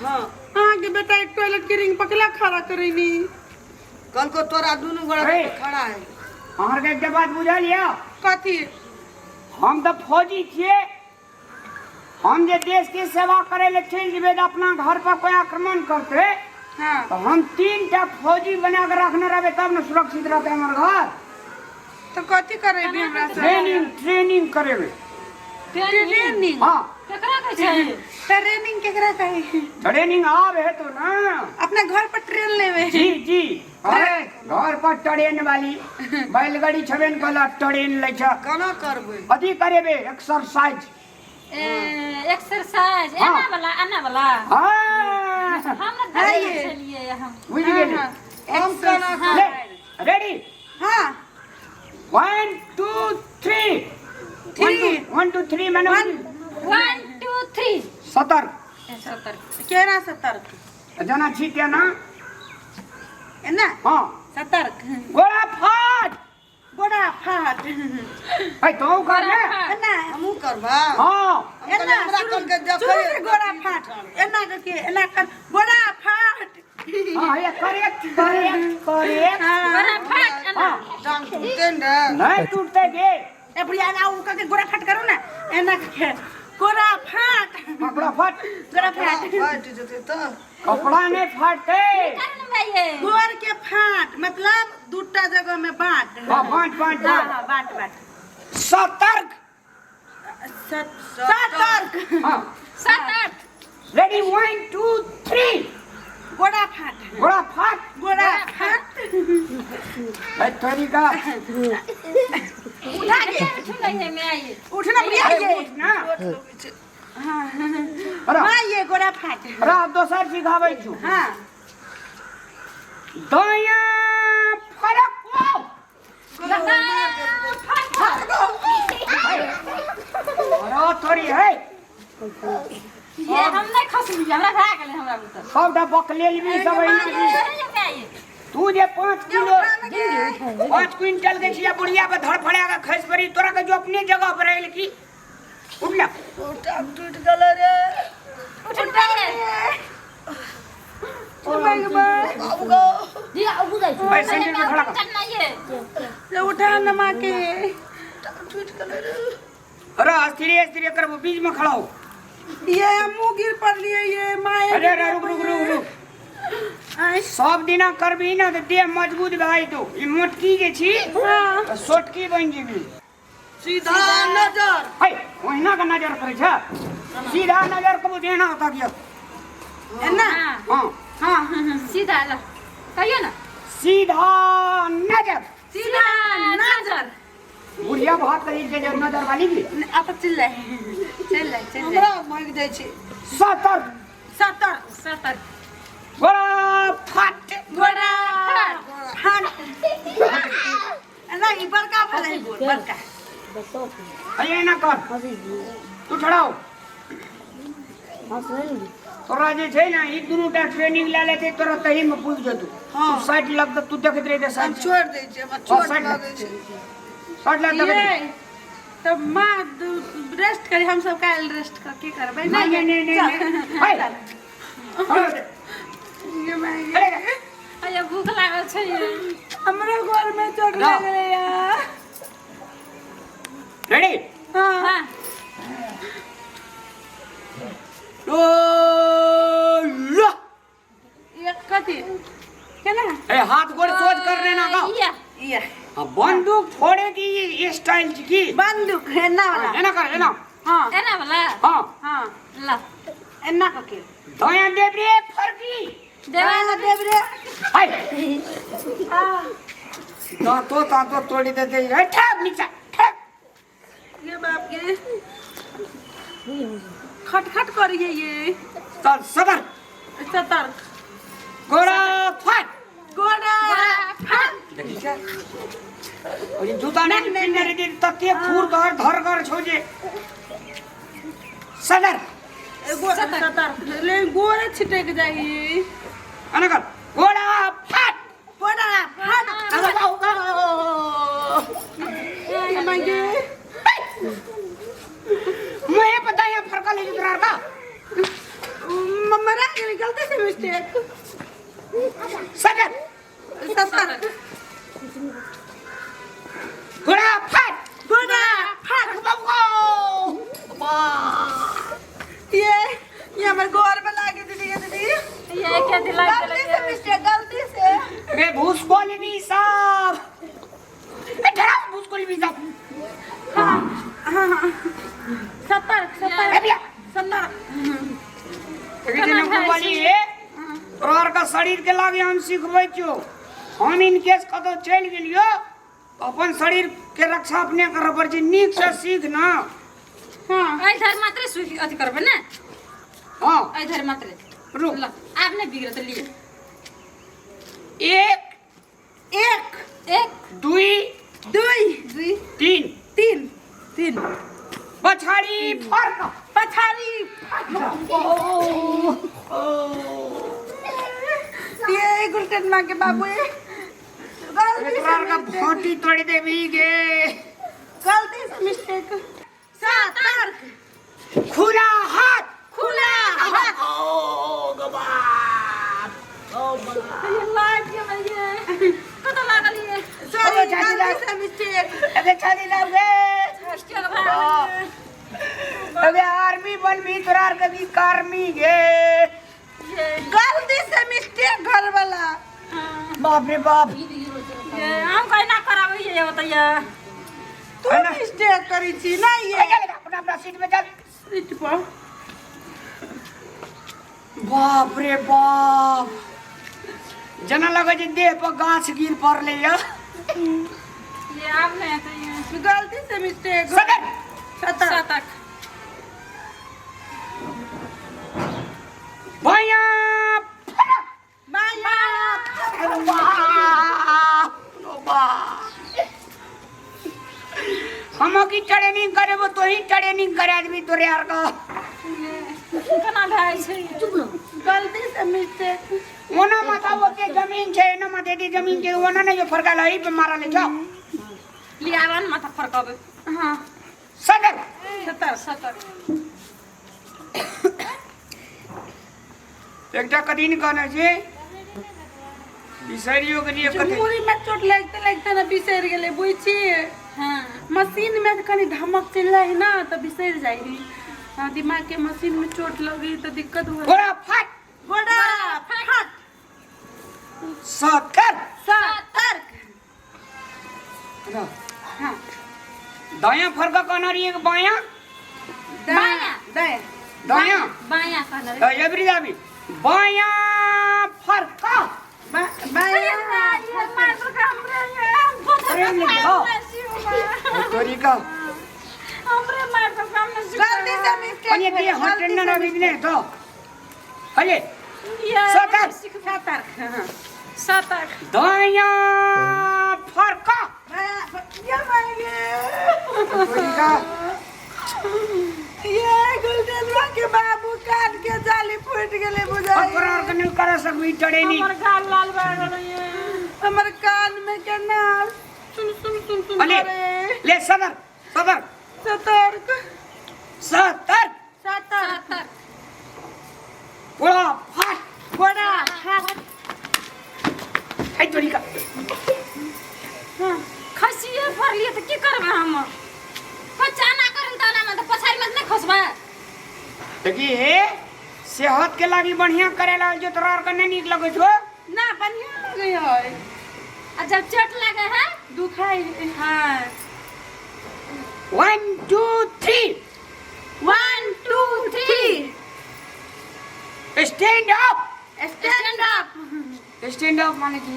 हाँ। अहाँके बेटा एक टॉयलेट के रिंग पकड़ा खड़ा करैनी। कहलको तोरा दुनू गोड़ा हे। खड़ा है। अहाँके एकटा बात बुझल यऽ? कथी? हम तऽ फौजी छियै, हम जे देश के सेवा करे ले चलि जेबै तऽ अपना घर पर कोई आक्रमण करतै हाँ। तऽ हम 3टा फौजी बना के रखने रहबै तब ने सुरक्षित रहतै हमर घर। तऽ कथी करेबी हमरा से? ट्रेनिंग, ट्रेनिंग करेबै। ट्रेनिंग? हाँ। केकरा कहै छै? ट्रेनिंग केकरा कहै? ट्रेनिंग आब हेतौ ना। अपना घर पर ट्रेन लेबै। जी जी, अरे घर पर ट्रेन वाली बैलगाड़ी छबे ने कहला ट्रेन लै छ। केना करबै? अथी करेबै एक्सरसाइज। ए, एक्सरसाइज। हाँ। एना वाला, एना वाला। हाँ। हम ने देखै छलियै हम। बुझि गेली? हाँ, हम केना हाँ। ले, रेडी? हाँ। 1 2 3। थ्री। 1 2 3 माने वन। 1 2 3। सतर्क। सतर्क। केना सतर्क? जना छी तेना। एना? हाँ। सतर्क। गोड़ा फाट। गोड़ा फाट। ए, तू कर ने। एना। हमहूँ करबा? हाँ। हम कहलियै, एना, हमरा शुरू कहलकै देखै शुरू से गोड़ा फाट। एना करके, एना कर, गोड़ा फाट। हाँ, ये करेक्ट, करेक्ट, करेक्ट। हाँ। गोड़ा फाट, एना। हाँ। टांग टूटते ने। नहीं टूटते गे। ए बुढ़िया, एना उ करके गोड़ा फाट करू ना, एना करके गोड़ा फाट। कपड़ा फाट। गोड़ा फाट। फाटि जेतै तऽ। कपड़ा नहीं फाटते। करू ने भाई। गोड़ के फाट मतलब दूटा जगह में बांट। हाँ, बांट, बांट, हाँ, बांट। हाँ, बांट, बांट। सतर्क। सतर्क। हाँ। सतर्क। रेडी, 1 2 3। गोड़ा फाट। गोड़ा फाट। गोड़ा फाट। ए, तोरी का। उठा के। उठू नहीं है, मैं आई। उठना बुढ़िया अरे, ये। उठ ना। हाँ। अरे। माँ ये गोड़ा फाट। अरे, आब दोसर सिखाबै छु। हाँ। दायाँ फरक वाओ। दायाँ फरक। अरे, तोरी है। ये हम नहीं खसली, हमरा भए गेलै हमरा बुते। सबटा बकलेल भी सब एहिना भी। तू जे 5 किलो 5 क्विंटल के छिया बुढ़िया पर धड़फड़ा के खसि पड़ी, तोरा के जो अपने जगह पर रहल की उठ ना। टांग टूटि गेलै रे। उठ ने। बाबू गो। ऐ, सैंडल में खड़ा कर। चलना ये। से उठा न माँ के। टांग टूटि गेलै रे। अरे अस्थिरे अस्थिरे करबो, बीच में खड़ा हो। ये मुँह गिर पड़ लिए ये माँ। अरे अरे, रुक रुक रुक रुक। आय। सब दिना करबी ना तऽ देह मजबूत भए जेतौ। ई मोटकी जे छी हाँ। तऽ सोटकी बनि जेबी। सीधा नजर। है, ओहिना के नजर करै छ। सीधा नजर कबो देना होता किया। एना? हाँ। हाँ। हाँ। सीधा ल। कहियो ना। सीधा नजर। सीधा नजर। बुढ़िया भात करी छै जे नजर वाली भी। अब चिल्ला चिल्ला चिल्ला। हमरा मांगि जाइ छै। सतर्क। सतर्क। सतर्क। गोड़ा फाट। गोड़ा फाट। एना ई बड़का भेलै गोड़, बड़का। अरे एना कर, तू ठड़ा हो। तोरा जे छै ने ई दुनू टा ट्रेनिंग लए लेतै तोरा तही में पुगि जेतौ। हाँ। तू साइड लग तऽ तू देखैत रहितै हम साइड। छोड़ि दै छियै, हमरा हाँ, चोट साइड लग। लगै छै। साइड लग देखैत ये, रही। तब माँ रेस्ट करी, हम सब काल्हि रेस्ट कर की करबै? नहीं, नहीं, नहीं, नहीं, नहीं। है। खड़ा हो जा। ये माँ, ये। अरे, अरे। अरे भूख लागल छै ये। हमरो गोर में चोट ना। लगलै यार। रेडी? हाँ। हाँ। ओ लो। ये कथी? केना? ए, हाथ गोड़ सोच कर लेना का। या। ये। हाँ, बंदूक छोड़े की ये स्टाइल की। बंदूक एना वाला। एना कर, एना। हाँ। एना वाला? हाँ। हाँ। ल। एना करके। दायां देव रे फरकी। देवा देव रे। हाय। आ। दांतो दांतो तोड़ी देते रे, ठेक नीचा, ठेक। ये बाप के। खटखट करिए ये। चल सतर्क। सतर्क। गोड़ा फाट। गोड़ा फाट। देखी छ? और ये जूता नहीं पिन्ने रे जे तते खुर घर धर घर छौ जे। सदर। एगो सतर्क। ले गोड़े छिटक जाई। अना कर। गोड़ा फाट। गोड़ा फाट। अरे बाबू, बाबू। ये मांगे। मुहे पता है फरका ले तोरा का। मरा गेल मिस्टेक। सदर। 70। गोड़ा फाट। गोड़ा फाट। बाबू। ये हमर गोर में लागे दीदी, ये दीदी। ये क्या दिला गलती से मिस्टेक, गलती से। रे भूसकोलनी साहब, ए ठहरा, भूसकोलनी साहब। हाँ हाँ, 70 70। ए भैया। 70। लेकिन वाली है तोहर का शरीर के लागे हम सिखबै छियो। हम इन केस कतौ चलि गेलियो तो अपन शरीर के रक्षा अपने करऽ पड़ै छै, नीक से सीख ना। हाँ। इधर मात्रे सुई अथी करबै ने? हाँ। इधर मात्रे। रुक। ल, आब नहि बिगड़त, लिए। 1 1 1 2 2 2 3 3 3। पछाड़ी फर्क। पछाड़ी। ये गुलटन माँ के बाबू, ये गलती से तोहर का मिस्टेक। फाटी तोड़ देबी गे। गलती से मिस्टेक। सतर्क। खुला हाथ। खुला हाथ। ओ गबाप। ओ बाप। ये लाग गेलै, ये कतऽ लागल ये? सॉरी, ओ, चाची गलती लाग। से मिस्टेक। अबे छाती लाग गे। मिस्टेक भए गेलै। अबे आर्मी बनबी तोरा आर के की कार्मी गे? ये गलती से मिस्टेक घर वाला। बाप रे बाप। ये हम कहिना कराबै ये होतैया। तू है ना? मिस्टेक करी छी ना ये। ए, चल अपना अपना सीट पे चल। सीट पर। बाप रे बाप, जना लगे जे देह पर गाछ गिर पड़ले या। ये आब नहि हेतै ये। गलती से मिस्टेक। सदर। 70। 7। बायां फरक। बायां। बाप रो बाप, हम की ट्रेनिंग करेबो तो ही ट्रेनिंग करे आदमी तोरे यार का। केना भए छै? चुप न। गलती से मिस्टेक। ओना माथा ओते जमीन छै, एना माथे दी जमीन छै, ओना नहीं जो फरका लही पे मारा ले जाओ। लिया आब ने माथा फरकाबै। हाँ। सदर। 70। 70। एकटा कदिन कहने छै बिसरियो गेलियै कथी। मुड़ी में चोट लगते लगते ना बिसरि गेलै, बुझ छी? हाँ। मशीन में कनी धमक चलि जाइ है ना तऽ बिसरि जाइ है। हाँ, दिमाग के मशीन में चोट लगी तऽ दिक्कत हो। गोड़ा फाट। गोड़ा फाट। 70। सतर्क। हाँ। दायां फरका कहना रही है बायां? बायां। दायां। दायां। बायां कहने तो एवरी जाबी बायां फरका। बायां। प्रेम लिखो तोरी का। हमरे मार तो काम न। गलती से मिस्टेक। अने दे हटन ना बिगने तो अले। 70। सतर्क। हाँ। 7। दायां फरका। ये मांगे। तोरी का। ये गुलटन माँ के बाबू कान के जाली फूट गेलै बुझाइ। और तोरा आर के नहीं कर सकबी ट्रेनिंग। हमर गाल लाल भए गेलै ये। हमर कान में केना सुन सुन सुन सुन अले करे। ले सदर सदर। सतर्क। 70। 70। 7। गोड़ा फाट। गोड़ा फाट। है तोरी का। हाँ। खसिए फरलिए तऽ की करबै हम? बच्चा ना करन तऽ ना तऽ पछाड़ी में नहि खसबै। देखी, सेहत के लागी बढ़िया करे लागल जो तोरा आर के नहीं नीक लगै छौ। ना, बढ़िया लगे है। आ जब चोट लगे है दुखाइ है। हाँ। 1 2 3। 1 2 3। Stand up. Stand up. Stand up माने की?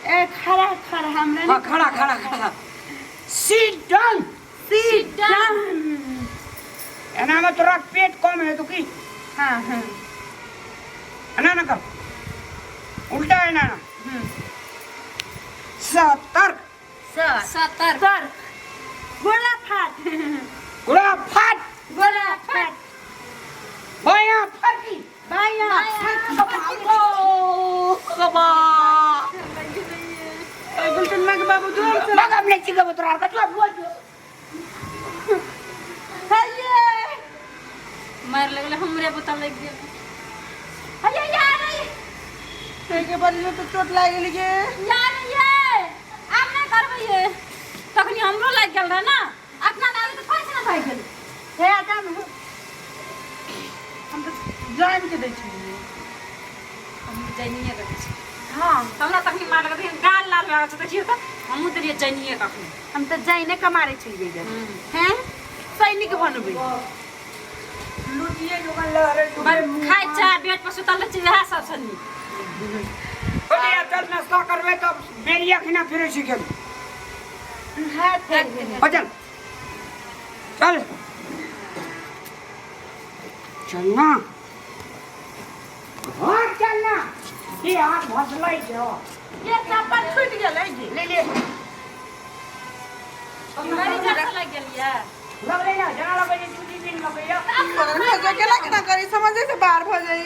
ए खड़ा खड़ा हमरा। हाँ, खड़ा खड़ा खड़ा। Sit down. Sit down. एना में तोरा पेट कम है तो की? हाँ हाँ। एना ना कर, उल्टा एना ना। सतर्क। 70। सर गोला फाट। गोड़ा फाट। गोला फाट। बायां फरकी। बायां। ओ बाबा। गुलटन माँ के बाबू जोर से। मगम नहीं चिकबो तोरा का जो बोल। हाये। मार लगले, हमरे बोतल लागि गेल। अरे यार के बदले तो चोट लागि गेल गे। यार ये आब नहि करबै ये। तखनी हमरो लागि गेल रहे ना, अपना नाम तऽ फंस ना भए गेल। हे आटा में हम तऽ जान के दै छलियै। हम जैनिये रहै छी। हाँ। हमरा तखनी मारलक, देखियौ गाल लाल भए गेल छै, देखियौ तऽ हमहूँ देलियै जैनिये कखनी। हम तऽ जाइने के मारै छलियै गे। हैं, सैनिक बनबै। लुटिए जोगन लहरे बड़ खाइ छै, बेड पर सुतल रहै छै, इएह सब नीक। बोलिए चल नाश्ता करबे तब बेरिया खिना फिरे सीखेब। है थे। हो चल चल चलना और चलना ये हाथ भसलै छौ। ये चप्पल छूटि गेलै गे। ले ले। बड़ी जोर से लागि गेलियै। लगलै ना जना लगै छै चुटी बिन लगैया। केना केना करी, समझे से बाहर भऽ जाइ।